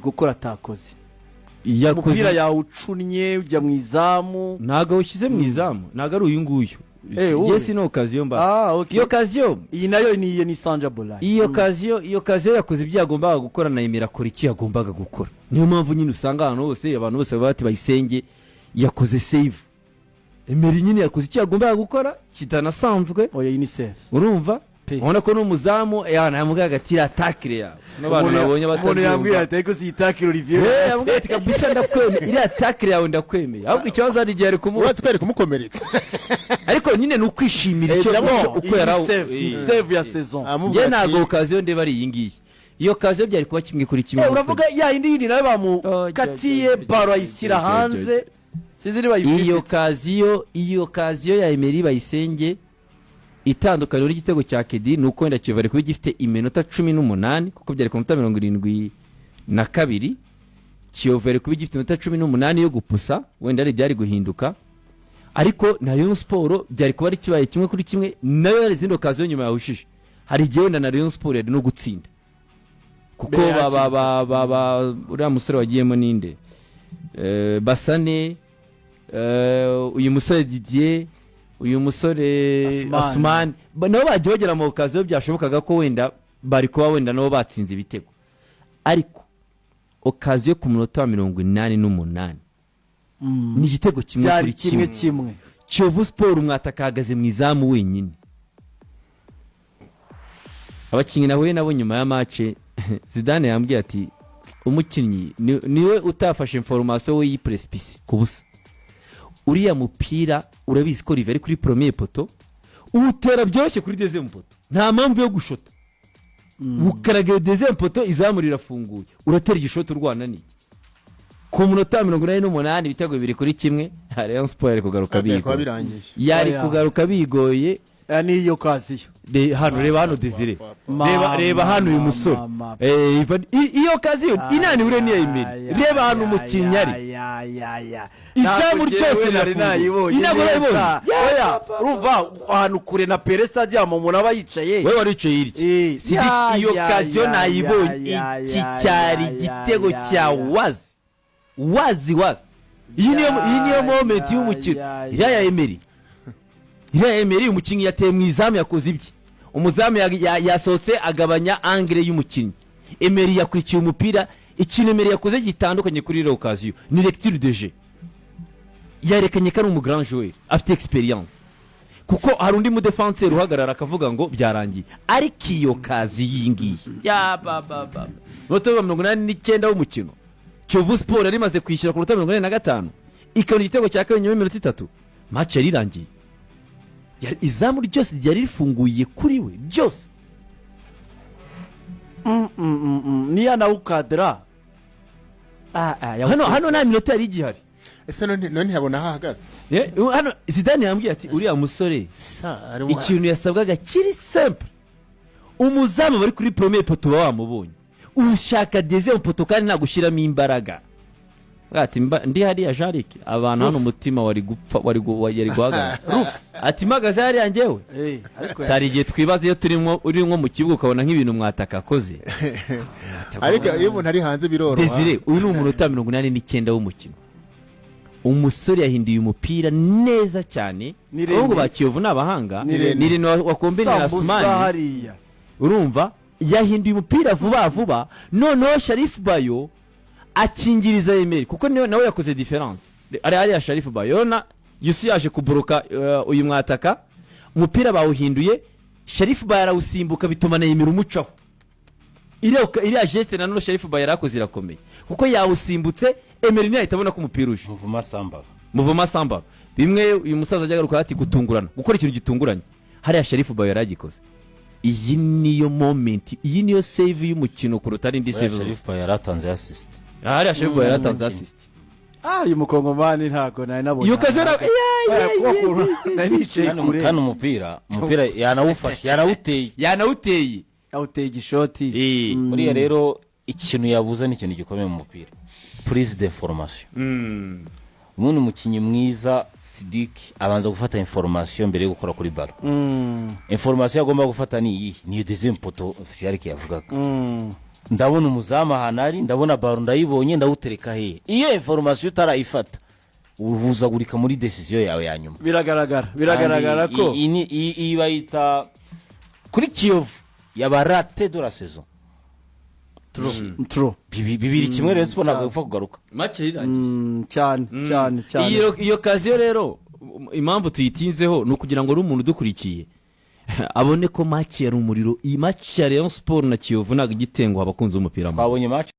Gukora atakoze Yakoze. Umupira yawucunnye ujya mu izamu. Ntabwo awushyize mu izamu, ntabwo ari uyu nguyu. Wowe. Yes, ni occasion mba Ah, okay. Iyo occasion. Iyi nayo ni Sanja Bolay. Iyo occasion yakoze ibyo yagombaga gukora, na Emery akora icyo yagombaga gukora. Niyo mpamvu nyine usanga ahantu hose abantu bose baba bati: "Bayisenge yakoze save." Emery nyine yakoze icyo yagombaga gukora kitanasanzwe. Oya, iyi ni save. Urumva? Pe. Ubona ko n'umuzamu yamubwiraga ati: "Iriya tackle yawe," n'abantu nabonye Umuntu yambwiye batabyumva. ati: "Ariko si iyi tackle, Olivier?" Yamubwira ati: "Kabisa ndakwemeye, iriya tackle yawe ndakwemeye." Ahubwo ikibazo hari igihe ari kumuha Uretse ko yari kumukomeretsa. Ariko nyine ni ukwishimira icyo uko Iyi yari ni save, ni save ya saison. Amubwira Njye ntabwo ati, occasion ndeba ari iyi ngiyi. Iyo occasion byari kuba 1-1. Uravuga ya yindi yindi nawe bamukatiye baro ayishyira hanze, sinzi niba Iyo ayifite. occasion, iyo occasion ya Emery Bayisenge, itandukaniro ry'igitego cya Kedi ni uko wenda Kiyovu ari kuba gifite iminota 18, kuko byari ku minota 72. Kiyovu yari kuba gifite iminota 18 yo gupusa, wenda ari ibyari guhinduka. Ariko na Rayon Sports byari kuba ari kibaye 1-1, nayo yari izindi occasion nyuma yahushije. Hari igihe wenda na Rayon Sports yari no gutsinda, kuko Mbere ba ba ba ba ba uriya musore wagiyemo ninde? Basane, uyu musore Didier, uyu musore Asumani. Asumani, nabo bagiye bagera mu occasion, byashobokaga ko wenda bari kuba wenda nabo batsinze ibitego. Ariko occasion ku munota wa 88 ni igitego kimwe Byari kuri kimwe kimwe. Kimwe. Kiyovu Sports, umwataka ahagaze mu izamu wenyine. Abakinnyi nahuye nabo nyuma ya match, Zidane yambwiye ati: "Umukinnyi niwe utafashe information, we yipresipisi ku busa. Uriya mupira urabizi ko riva ari kuri premier poteau, uwutera byoroshye kuri deuxième poteau, nta mpamvu yo gushota, ukaraga iyo deuxième poteau, izamu rirafunguye, uratera igishoti urwana n'iki?" Ku munota wa 88, ibitego 2-1, Rayon Sports yari kugaruka Byari kuba bigoye. birangiye. Yari Oya. kugaruka bigoye. Aya ni iyo occasion. Hano, reba hano Desire. Reba, reba hano uyu musore. Ma- Iyo occasion inaniwe niyo imbere. Reba hano umukinnyi ari. Izamu ryose nari rirafunguye. nayibonye Ntabwo neza. nayibonye. Oya, urumva ahantu kure na Pele Stadium umuntu aba yicaye. Wowe wari wicaye hirya. Sidi, iyo occasion nayibonye. Iki cyari igitego cya wazi wazi wazi. Iyi niyo moment y'umukino. Iriya ya Emery, iriya ya Emery, umukinnyi yateye mu izamu, yakoze ibye, umuzamu yasohotse agabanya angle y'umukinnyi. Emery yakurikiye umupira. Ikintu Emery yakoze gitandukanye kuri iriya occasion ni lecture de jeu. Yerekanye ko ari umu grand joueur, afite experience, kuko hari undi mudefanseri uhagarara akavuga ngo byarangiye. Ariko iyo occasion iyi ngiyi ya ba ba ba munota wa 89 w'umukino, Kiyovu Sports yari imaze kwishyura ku minota 85, ikabona igitego cya kabiri nyuma y'iminota 3, match yari irangiye. Izamu ryose ryari rifunguye kuri we byose. Niya nawe ukadara. Hano nta minota yari igihari. Ese none ntiyabona aho ahagaze? Hano Zidane yambwiye ati: "Uriya musore, Sa, arimo ikintu yasabwaga kiri simple. Umuzamu bari kuri premier poteau, uba wamubonye, ushaka deuxième poteau kandi nta gushyiramo imbaraga." Ati: "Ndi hariya jarike, abantu hano umutima wari gupfa, yari guhagarara." Ati: "Mpagaze hariya njyewe." Ariko Hari igihe twibaza iyo turimo, uri nko mu kibuga, ukabona nk'ibintu mwataka akoze. Ariko iyo umuntu ari hanze biroroha. Desire, uyu ni umunota 89 w'umukino. Umusore yahinduye umupira neza cyane. Ni Rene. Ahubwo ba Kiyovu ni abahanga. Ni Rene. Ni Rene wakombine na Sambusa Sumani. hariya. Urumva yahinduye umupira vuba vuba, noneho Sharifu Bayo akingiriza Emery, kuko niwe nawe yakoze différence. Ari hariya Sharifu Bayo na Yusu yaje kuburuka uyu mwataka, umupira bawuhinduye, Sharifu Bayo arawusimbuka, bituma na Emery umucaho. Iriya geste nanone Sharifu Bayo yarakoze irakomeye, kuko yawusimbutse, Emery ntiyahita abona ko umupira uje. Muvuma samba. Muvuma samba. Bimwe uyu musaza ajya agaruka ati gutungurana, gukora ikintu gitunguranye, hariya Sharifu Bayo yaragikoze. Iyi niyo moment, iyi niyo save y'umukino kuruta n'indi save zose. Sharifu yaratanze assist. Hariya Sharifu Bayo yaratanze assist. Ah, uyu mukongomani ntabwo nari nabonye. Iyo kaze Oya, kuko nari nicaye kure. Kandi umupira yanawufashe, yanawuteye. Yanawuteye. Awuteye igishoti. Buriya rero ikintu yabuze ni ikintu gikomeye mu mupira, prise d'information. Ubundi umukinnyi mwiza, Sidiki, abanza gufata information mbere yo gukora kuri ballon. Information agomba gufata ni iyihe? Niyo deuxième poteau Jarike yavugaga. Ndabona umuzamu ahantu ari, ndabona ballon ndayibonye, ndawutereka hehe? Iyo information utarayifata, uhuzagurika muri décision yawe ya nyuma. Biragaragara Kandi ko iyi bayita kuri Kiyovu yaba raté de la saison. True. 2-1, Rayon Sport ntabwo ipfa kugaruka. Match irangiye. Cyane cyane cyane. Iyo occasion rero, impamvu tuyitinzeho ni ukugira ngo n'umuntu udukurikiye abone ko match yari umuriro. Iyi match ya Rayon Sport na Kiyovu ntabwo igitenguha abakunzi b'umupira w'amaguru. Twabonye match.